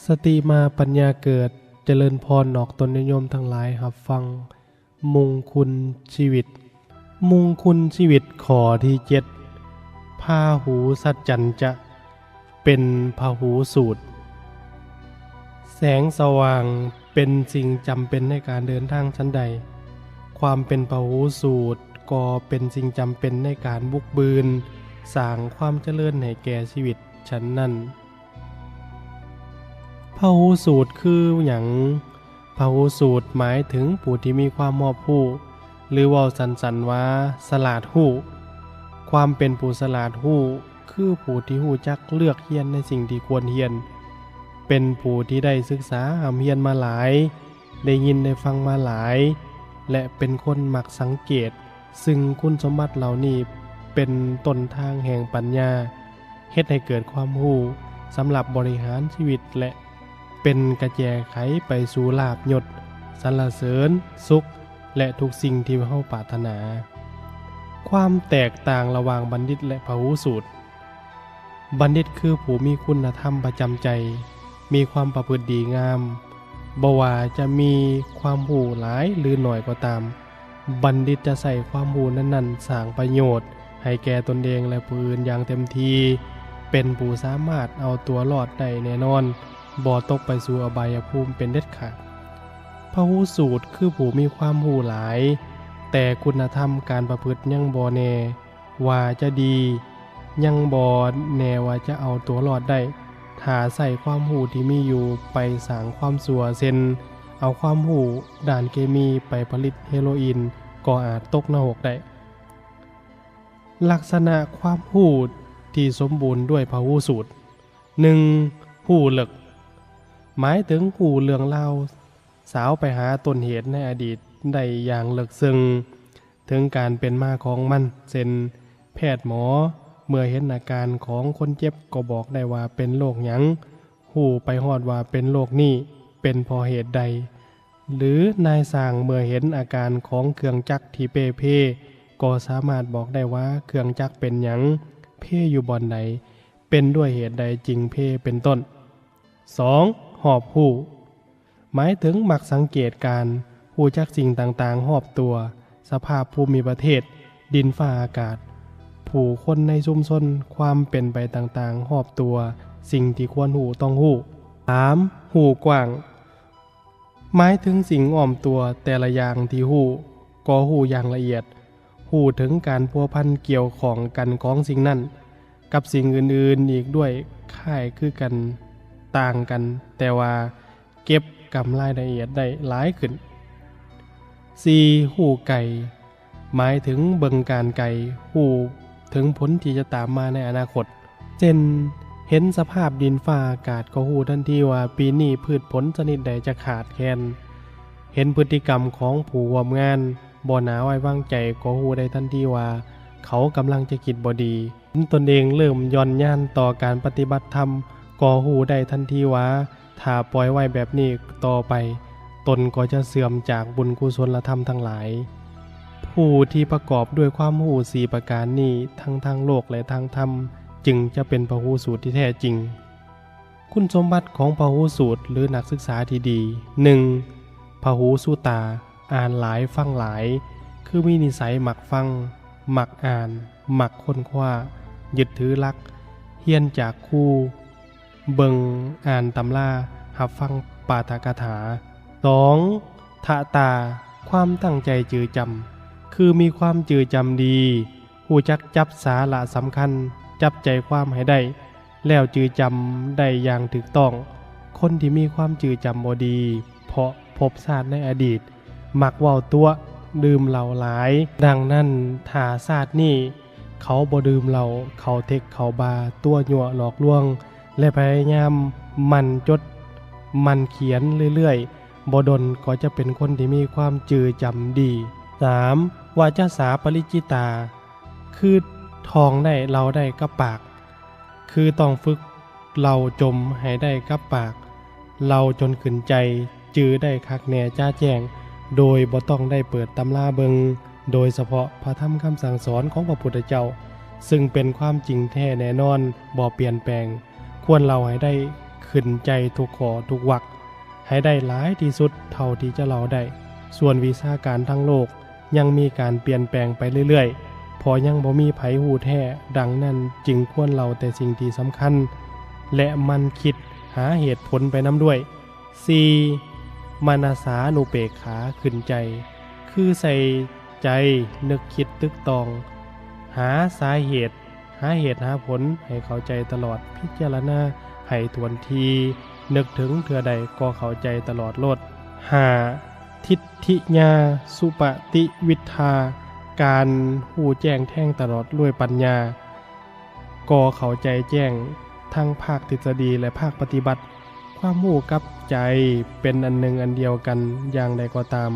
ສະຕິມາປັນຍາເກີດ, ຈະເລີນພອນອອກຕົນຍາດໂຍມທັງຫຼາຍຮັບຟັງມຸງຄຸນຊີວິດ. ມຸງຄຸນຊີວິດຂໍ້ທີເຈັດ ພາຫູສັດຈັນຈະ ເປັນພາຫູສູດ. ແສງສະຫວ່າງເປັນສິ່ງຈຳເປັນໃນການເດີນທາງສັນໃດ, ຄວາມເປັນພາຫູສູດກໍເປັນສິ່ງຈຳເປັນໃນການບຸກບືນສ້າງຄວາມຈະເລີນໃຫ້ແກ່ຊີວິດ. ສະນັ້ນ, ພາຫູສູດຄືຫຍັງ? ພາຫູສູດໝາຍເຖິງຜູ້ທີ່ມີຄວາມຮອບຮູ້ ຫຼື ເວົ້າສັ້ນໆວ່າ ສະຫຼາດຮູ້. ຄວາມເປັນຜູ້ສະຫຼາດຮູ້ ຄືຜູ້ທີ່ຮູ້ຈັກເລືອກຮຽນໃນສິ່ງທີ່ຄວນຮຽນ, ເປັນຜູ້ທີ່ໄດ້ສຶກສາຮ່ຳຮຽນມາຫຼາຍ, ໄດ້ຍິນໄດ້ຟັງມາຫຼາຍ ແລະ ເປັນຄົນມັກສັງເກດ. ຊຶ່ງຄຸນສົມບັດເຫຼົ່ານີ້ເປັນຕົ້ນທາງແຫ່ງປັນຍາ, ເຮັດໃຫ້ເກີດຄວາມຮູ້ສຳລັບບໍລິຫານຊີວິດ ແລະ ເປັນກະແຈໄຂໄປສູ່ລາບຍົດ, ສັນລະເສີນ, ສຸກ ແລະ ທຸກສິ່ງທີ່ເຮົາປາດຖະໜາ. ຄວາມແຕກຕ່າງລະຫວ່າງບັນດິດ ແລະ ພາຫູສູດ. ບັນດິດຄືຜູ້ມີຄຸນນະທຳປະຈຳໃຈ, ມີຄວາມປະພຶດດີງາມ. ບໍ່ວ່າຈະມີຄວາມຮູ້ຫຼາຍ ຫຼື ໜ້ອຍກໍຕາມ, ບັນດິດຈະໃຊ້ຄວາມຮູ້ນັ້ນໆສ້າງປະໂຫຍດໃຫ້ແກ່ຕົນເອງ ແລະ ຜູ້ອື່ນຢ່າງເຕັມທີ່, ເປັນຜູ້ສາມາດເອົາຕົວລອດໄດ້ແນ່ນອນ, ບໍ່ຕົກໄປສູ່ອະບາຍຍະພູມເປັນເດັດຂາດ. ພາຫູສູດຄືຜູ້ມີຄວາມຮູ້ຫຼາຍ, ແຕ່ຄຸນນະທຳການປະພຶດຍັງບໍ່ແນ່ ວ່າຈະດີ ຍັງບໍ່ແນ່ວ່າຈະເອົາຕົວລອດໄດ້ ຖ້າໃຊ້ຄວາມຮູ້ທີ່ມີຢູ່ໄປສ້າງຄວາມຊົ່ວ ເຊັ່ນ ເອົາຄວາມຮູ້ດ້ານເຄມີໄປຜະລິດເຮໂຣອີນ ກໍອາດຕົກນະຮົກໄດ້. ລັກສະນະຄວາມຮູ້ທີ່ສົມບູນດ້ວຍພາຫູສູດ. ໜຶ່ງ, ຮູ້ເລິກ ໝາຍເຖິງຮູ້ເລື່ອງລາວ ສາວໄປຫາຕົ້ນເຫດໃນອະດີດໄດ້ຢ່າງເລິກເຊິ່ງ ເຖິງການເປັນມາຂອງມັນ, ເຊັ່ນ ແພດໝໍເມື່ອເຫັນອາການຂອງຄົນເຈັບກໍບອກໄດ້ວ່າເປັນໂລກຫຍັງ, ຮູ້ໄປຮອດວ່າເປັນໂລກນີ້ເປັນເພາະເຫດໃດ, ຫຼື ນາຍຊ່າງເມື່ອເຫັນອາການຂອງເຄື່ອງຈັກທີ່ເປ່ເພ ກໍສາມາດບອກໄດ້ວ່າເຄື່ອງຈັກເປັນຫຍັງ, ເພຢູ່ບ່ອນໃດ, ເປັນດ້ວຍເຫດໃດຈຶ່ງເພ ເປັນຕົ້ນ. ສອງ, ຮອບຮູ້ ໝາຍເຖິງມັກສັງເກດການ, ຮູ້ຈັກສິ່ງຕ່າງໆຮອບຕົວ, ສະພາບພູມິປະເທດ, ດິນຟ້າອາກາດ, ຜູ້ຄົນໃນຊຸມຊົນ, ຄວາມເປັນໄປຕ່າງໆຮອບຕົວ, ສິ່ງທີ່ຄວນຮູ້ຕ້ອງຮູ້. ສາມ, ຮູ້ກວ້າງ ໝາຍເຖິງສິ່ງອ້ອມຕົວແຕ່ລະຢ່າງທີ່ຮູ້ ກໍຮູ້ຢ່າງລະອຽດ, ຮູ້ເຖິງການພົວພັນກ່ຽວຂ້ອງກັນຂອງສິ່ງນັ້ນກັບສິ່ງອື່ນໆອີກດ້ວຍ, ຄ້າຍຄືກັນ, ຕ່າງກັນ, ແຕ່ວ່າເກັບກຳລາຍລະອຽດໄດ້ຫຼາຍຂຶ້ນ. ສີ່, ຮູ້ໄກ ໝາຍເຖິງເບິ່ງການໄກ, ຮູ້ເຖິງຜົນທີ່ຈະຕາມມາໃນອະນາຄົດ. ເຊັ່ນ ເຫັນສະພາບດິນຟ້າອາກາດກໍຮູ້ທັນທີວ່າປີນີ້ພືດຜົນຊະນິດໃດຈະຂາດແຄນ, ເຫັນພຶດຕິກຳຂອງຜູ້ຮ່ວມງານບໍ່ໜ້າໄວ້ວາງໃຈກໍຮູ້ໄດ້ທັນທີວ່າເຂົາກຳລັງຈະຄິດບໍ່ດີ, ເຫັນຕົນເອງເລີ່ມຢ່ອນຍານຕໍ່ການປະຕິບັດທຳກໍຮູ້ໄດ້ທັນທີວ່າ ຖ້າປ່ອຍໄວ້ແບບນີ້ຕໍ່ໄປ, ຕົນກໍຈະເສື່ອມຈາກບຸນກຸສົນລະທຳທັງຫຼາຍ. ຜູ້ທີ່ປະກອບດ້ວຍຄວາມຮູ້ສີ່ປະການນີ້ ທັງທາງໂລກ ແລະ ທາງທຳ, ຈຶ່ງຈະເປັນພາຫູສູດທີ່ແທ້ຈິງ. ຄຸນສົມບັດຂອງພາຫູສູດ ຫຼື ນັກສຶກສາທີ່ດີ. ໜຶ່ງ, ພາຫູສຸຕາ, ອ່ານຫຼາຍ, ຟັງຫຼາຍ, ຄືມີນິໄສມັກຟັງ, ມັກອ່ານ, ມັກຄົ້ນຄວ້າ, ຍຶດຖືຫຼັກ, ຮຽນຈາກຄູ, ເບິ່ງອ່ານຕຳລາ, ຮັບຟັງປາຖະກະຖາ. ສອງ, ທະຕາ, ຄວາມຕັ້ງໃຈຈື່ຈຳ, ຄືມີຄວາມຈື່ຈຳດີ, ຮູ້ຈັກຈັບສາລະສຳຄັນ, ຈັບໃຈຄວາມໃຫ້ໄດ້, ແລ້ວຈື່ຈຳໄດ້ຢ່າງຖືກຕ້ອງ. ຄົນທີ່ມີຄວາມຈື່ຈຳບໍ່ດີ ເພາະພົບຊາດໃນອະດີດ ມັກເວົ້າຕົວະ, ດື່ມເຫຼົ້າຫຼາຍ. ດັ່ງນັ້ນ, ຖ້າຊາດນີ້ເຂົາບໍ່ດື່ມເຫຼົ້າ, ເຂົາເທັກເຂົາບາ, ຕົວະຍົວະຫຼອກລວງ ແລະ ພະຍາຍາມໝັ່ນຈົດໝັ່ນຂຽນເລື້ອຍໆ, ບໍ່ດົນກໍຈະເປັນຄົນທີ່ມີຄວາມຈື່ຈຳດີ. ສາມ, ວາຈະສາປະລິຈິຕາ, ຄືທ່ອງໄດ້ເລົ່າໄດ້ກັບປາກ, ຄືຕ້ອງຝຶກເລົ່າຈົມໃຫ້ໄດ້ກັບປາກ, ເລົ່າຈົນຂຶ້ນໃຈ, ຈື່ໄດ້ຄັກແນ່ຈະແຈ້ງ, ໂດຍບໍ່ຕ້ອງໄດ້ເປີດຕຳລາເບິ່ງ, ໂດຍສະເພາະພະທຳຄຳສັ່ງສອນຂອງພະພຸດທະເຈົ້າ, ຊຶ່ງເປັນຄວາມຈິງແທ້ແນ່ນອນ, ບໍ່ປ່ຽນແປງ, ຄວນເລົ່າໃຫ້ໄດ້ ຂຶ້ນໃຈທຸກຂໍ້ທຸກວັກ ໃຫ້ໄດ້ຫຼາຍທີ່ສຸດເທົ່າທີ່ຈະເລົ່າໄດ້. ສ່ວນວິຊາການທາງໂລກຍັງມີການປ່ຽນແປງໄປເລື້ອຍໆ, ເພາະຍັງບໍ່ມີໃຜຮູ້ແທ້, ດັ່ງນັ້ນຈຶ່ງຄວນເລົ່າແຕ່ສິ່ງທີ່ສຳຄັນ ແລະ ໝັ່ນຄິດຫາເຫດຜົນໄປນຳດ້ວຍ. ສີ່, ມະນະສານຸເປກຂາຂຶ້ນໃຈ, ຄືໃສ່ໃຈນຶກຄິດຕຶກຕອງ, ຫາສາເຫດ, ຫາເຫດຫາຜົນໃຫ້ເຂົ້າໃຈຕະຫຼອດ, ພິຈາລະນາໃຫ້ຖ້ວນທີ, ນຶກເຖິງເທື່ອໃດກໍເຂົ້າໃຈຕະຫຼອດໂລດ. ຫ້າ, ທິດ ທິຍາສຸປະຕິວິດທາ, ການຮູ້ແຈ້ງແທງຕະຫຼອດດ້ວຍປັນຍາ, ກໍເຂົ້າໃຈແຈ້ງທັງພາກທິດສະດີ ແລະ ພາກປະຕິບັດ. ຄວາມຮູ້ກັບໃຈເປັນອັນໜຶ່ງອັນດຽວກັນ. ຢ່າງໃດກໍຕາມ,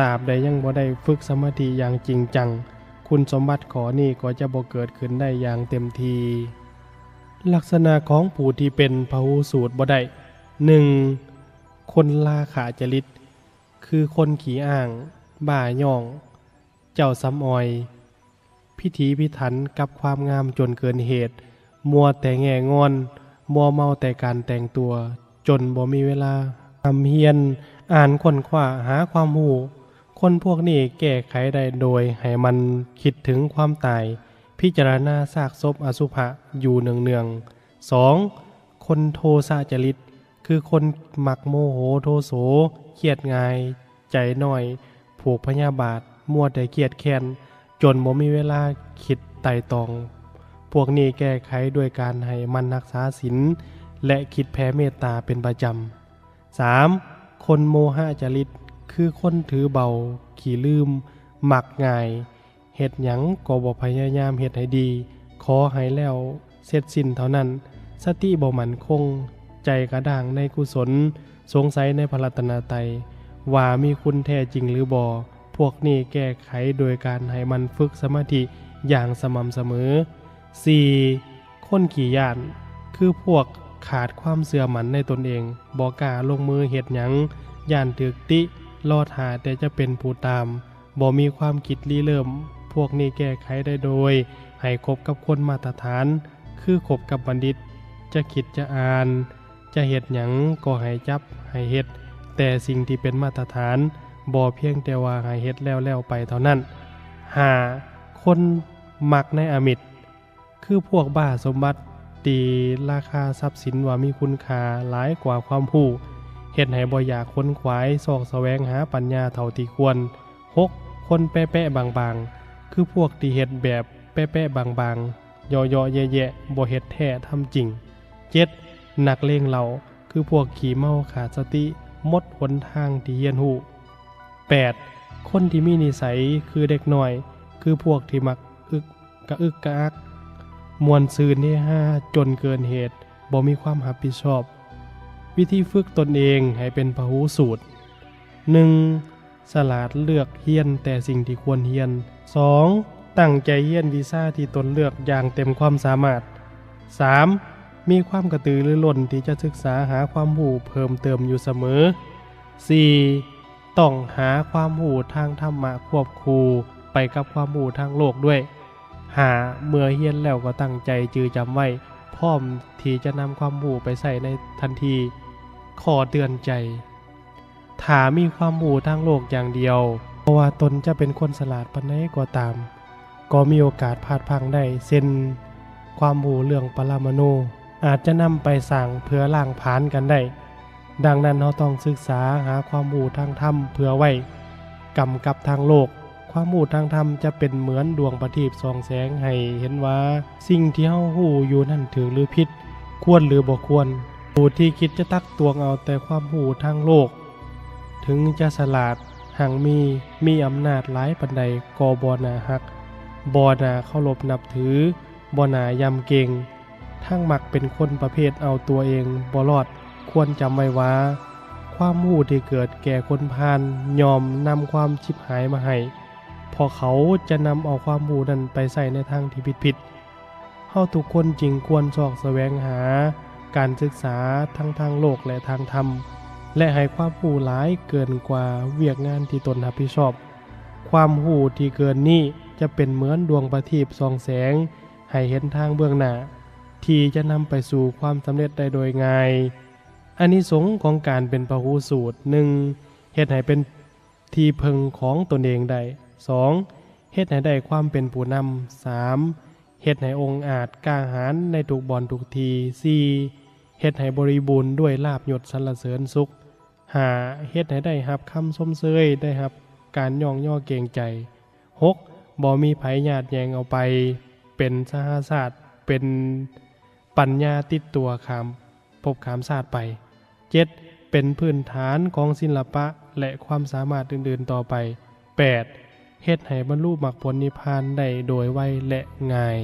ຕາບໃດຍັງບໍ່ໄດ້ຝຶກສະມາທິຢ່າງຈິງຈັງ, ຄຸນສົມບັດຂໍ້ນີ້ກໍຈະບໍ່ເກີດຂຶ້ນໄດ້ຢ່າງເຕັມທີ່. ລັກສະນະຂອງຜູ້ທີ່ເປັນພະຫູສູດບໍ່ໄດ້. ໜຶ່ງ, ຄົນລາຄະຈະລິດ, ຄືຄົນຂີ້ອ້າງ, ບ້າຍ້ອງ, ເຈົ້າສຳອອຍ, ພິຖີພິຖັນກັບຄວາມງາມຈົນເກີນເຫດ, ມົວແຕ່ແງ່ງອນ, ມົວເມົາແຕ່ການແຕ່ງຕົວ, ຈົນບໍ່ມີເວລາຮ່ຳຮຽນ, ອ່ານ, ຄົ້ນຄວ້າ, ຫາຄວາມຮູ້. ຄົນພວກນີ້ແກ້ໄຂໄດ້ໂດຍໃຫ້ໝັ່ນຄິດເຖິງຄວາມຕາຍ, ພິຈາລະນາຊາກສົບອະສຸພະຢູ່ເນື່ອງໆ. ສອງ, ຄົນໂທສະຈະລິດ, ຄືຄົນມັກໂມໂຫໂທໂສ, ຄຽດງ່າຍ, ໃຈນ້ອຍ, ຜູກພະຍາບາດ, ມົວແຕ່ຄຽດແຄ້ນ, ຈົນບໍ່ມີເວລາຄິດໄຕ່ຕອງ. ພວກນີ້ແກ້ໄຂດ້ວຍການໃຫ້ໝັ່ນຮັກສາສິນ ແລະ ຄິດແຜ່ເມດຕາເປັນປະຈຳ. ສາມ, ຄົນໂມຫະຈະລິດ, ຄືຄົນຖືເບົາ, ຂີ້ລືມ, ມັກງ່າຍ, ເຮັດຫຍັງກໍບໍ່ພະຍາຍາມເຮັດໃຫ້ດີ, ຂໍໃຫ້ແລ້ວເສັດສິ້ນເທົ່ານັ້ນ. ສະຕິບໍ່ໝັ້ນຄົງ, ໃຈກະດ້າງໃນກຸສົນ, ສົງໄສໃນພະລັດຕະນະໄຕ ວ່າມີຄຸນແທ້ຈິງຫຼືບໍ່. ພວກນີ້ແກ້ໄຂໂດຍການໃຫ້ໝັ່ນຝຶກສະມາທິຢ່າງສະໝ່ຳສະເໝີ. ສີ່, ຄົນຂີ້ຢ້ານ, ຄືພວກຂາດຄວາມເຊື່ອໝັ້ນໃນຕົນເອງ, ບໍ່ກ້າລົງມືເຮັດຫຍັງ, ຢ້ານຖືກຕິ, ລໍຖ້າແຕ່ຈະເປັນຜູ້ຕາມ, ບໍ່ມີຄວາມຄິດລິເລີ່ມ. ພວກນີ້ແກ້ໄຂໄດ້ໂດຍໃຫ້ຄົບກັບຄົນມາດຕະຖານ, ຄືຄົບກັບບັນດິດ, ຈະຄິດຈະອ່ານ, ຈະເຮັດຫຍັງກໍໃຫ້ຈັບໃຫ້ເຮັດແຕ່ສິ່ງທີ່ເປັນມາດຕະຖານ, ບໍ່ພຽງແຕ່ວ່າໃຫ້ເຮັດແລ້ວໆໄປເທົ່ານັ້ນ. ຫ້າ, ຄົນມັກໃນອາມິດ, ຄືພວກບ້າສົມບັດ, ຕີລາຄາຊັບສິນວ່າມີຄຸນຄ່າຫຼາຍກວ່າຄວາມຮູ້, ເຮັດໃຫ້ບໍ່ຢາກຂົນຂວາຍຊອກສະແຫວງຫາປັນຍາເທົ່າທີ່ຄວນ. ຫົກ, ຄົນແປະໆບາງໆ, ຄືພວກທີ່ເຮັດແບບແປະໆບາງໆ, ເຍາະໆແຢະໆ, ບໍ່ເຮັດແທ້ທຳຈິງ. ເຈັດ, ນັກເລງເຫຼົ້າ, ຄືພວກຂີ້ເມົາຂາດສະຕິ, ໝົດຫົນທາງທີ່ຮຽນຮູ້. ແປດ, ຄົນທີ່ມີນິໄສຄືເດັກນ້ອຍ, ຄືພວກທີ່ມັກອຶກ ກະອຶກກະອັກ, ມ່ວນຊື່ນເຮຮາຈົນເກີນເຫດ, ບໍ່ມີຄວາມຮັບຜິດຊອບ. ວິທີຝຶກຕົນເອງໃຫ້ເປັນພະຫູສູດ. ໜຶ່ງ, ສະຫຼາດເລືອກຮຽນແຕ່ສິ່ງທີ່ຄວນຮຽນ. ສອງ, ຕັ້ງໃຈຮຽນວິຊາທີ່ຕົນເລືອກຢ່າງເຕັມຄວາມສາມາດ. ສາມ, ມີຄວາມກະຕືລືລົ້ນທີ່ຈະສຶກສາຫາຄວາມຮູ້ເພີ່ມເຕີມຢູ່ສະເໝີ. ສີ່, ຕ້ອງຫາຄວາມຮູ້ທາງທຳມະຄວບຄູ່ໄປກັບຄວາມຮູ້ທາງໂລກດ້ວຍ. ຫ້າ, ເມື່ອຮຽນແລ້ວກໍຕັ້ງໃຈຈື່ຈຳໄວ້, ພ້ອມທີ່ຈະນຳຄວາມຮູ້ໄປໃຊ້ໃນທັນທີ. ຂໍ້ເຕືອນໃຈ, ຖ້າມີຄວາມຮູ້ທາງໂລກຢ່າງດຽວ, ບໍ່ວ່າຕົນຈະເປັນຄົນສະຫຼາດປານໃດກໍຕາມ, ກໍມີໂອກາດພາດພລັ້ງໄດ້, ເຊັ່ນ ຄວາມຮູ້ເລື່ອງປະລະມະນູ ອາດຈະນຳໄປສ້າງເພື່ອລ້າງຜານກັນໄດ້. ດັ່ງນັ້ນ, ເຮົາຕ້ອງສຶກສາຫາຄວາມຮູ້ທາງທຳເພື່ອໄວ້ກຳກັບທາງໂລກ. ຄວາມຮູ້ທາງທຳຈະເປັນເໝືອນດວງປະທີບສ່ອງແສງໃຫ້ເຫັນວ່າສິ່ງທີ່ເຮົາຮູ້ຢູ່ນັ້ນຖືກຫຼືຜິດ, ຄວນຫຼືບໍ່ຄວນ. ຜູ້ທີ່ຄິດຈະຕັກຕວງເອົາແຕ່ຄວາມຮູ້ທາງໂລກ, ເຖິງຈະສະຫຼາດ, ຮັ່ງມີ, ມີອຳນາດຫຼາຍປານໃດ, ກໍບໍ່ໜ້າຮັກ, ບໍ່ໜ້າເຄົາລົບນັບຖື, ບໍ່ໜ້າຢຳເກງ, ທັງມັກເປັນຄົນປະເພດເອົາຕົວເອງບໍ່ລອດ. ຄວນຈຳໄວ້ວ່າ, ຄວາມຮູ້ທີ່ເກີດແກ່ຄົນພານຍ່ອມນຳຄວາມຊິບຫາຍມາໃຫ້, ເພາະເຂົາຈະນຳເອົາຄວາມຮູ້ນັ້ນໄປໃຊ້ໃນທາງທີ່ຜິດໆ. ເຮົາທຸກຄົນຈຶ່ງຄວນຊອກສະແຫວງຫາການສຶກສາທັງທາງໂລກ ແລະ ທາງທຳ, ແລະ ໃຫ້ຄວາມຮູ້ຫຼາຍເກີນກວ່າວຽກງານທີ່ຕົນຮັບຜິດຊອບ. ຄວາມຮູ້ທີ່ເກີນນີ້ຈະເປັນເໝືອນດວງປະທີບສ່ອງແສງໃຫ້ເຫັນທາງເບື້ອງໜ້າ ທີ່ຈະນຳໄປສູ່ຄວາມສຳເລັດໄດ້ໂດຍງ່າຍ. ອານິສົງຂອງການເປັນພະຫູສູດ ໜຶ່ງ ເຮັດໃຫ້ເປັນທີ່ເພິ່ງຂອງຕົນເອງໄດ້. ສອງ ເຮັດໃຫ້ໄດ້ຄວາມເປັນຜູ້ນຳ. ສາມ ເຮັດໃຫ້ອົງອາດກ້າຫານໃນທຸກບ່ອນທຸກທີ່. ສີ່ ເຮັດໃຫ້ບໍລິບູນດ້ວຍລາບຍົດສັນລະເສີນສຸກ. ຫ້າ ເຮັດໃຫ້ໄດ້ຮັບຄຳຊົມເຊີຍ, ໄດ້ຮັບການຍ້ອງຍໍເກງໃຈ. ຫົກ ບໍ່ມີໃຜຍາດແຍ່ງເອົາໄປ, ເປັນສະຫາຊາດ, ເປັນປັນຍາຕິດຕົວຂ້າມ ພົບຂ້າມຊາດໄປ. ເຈັດ ເປັນພື້ນຖານຂອງສິລະປະ ແລະ ຄວາມສາມາດອື່ນໆຕໍ່ໄປ. ແປດ ເຮັດໃຫ້ບັນລຸມັກຜົນນິບພານໄດ້ໂດຍໄວ ແລະ ງ່າຍ.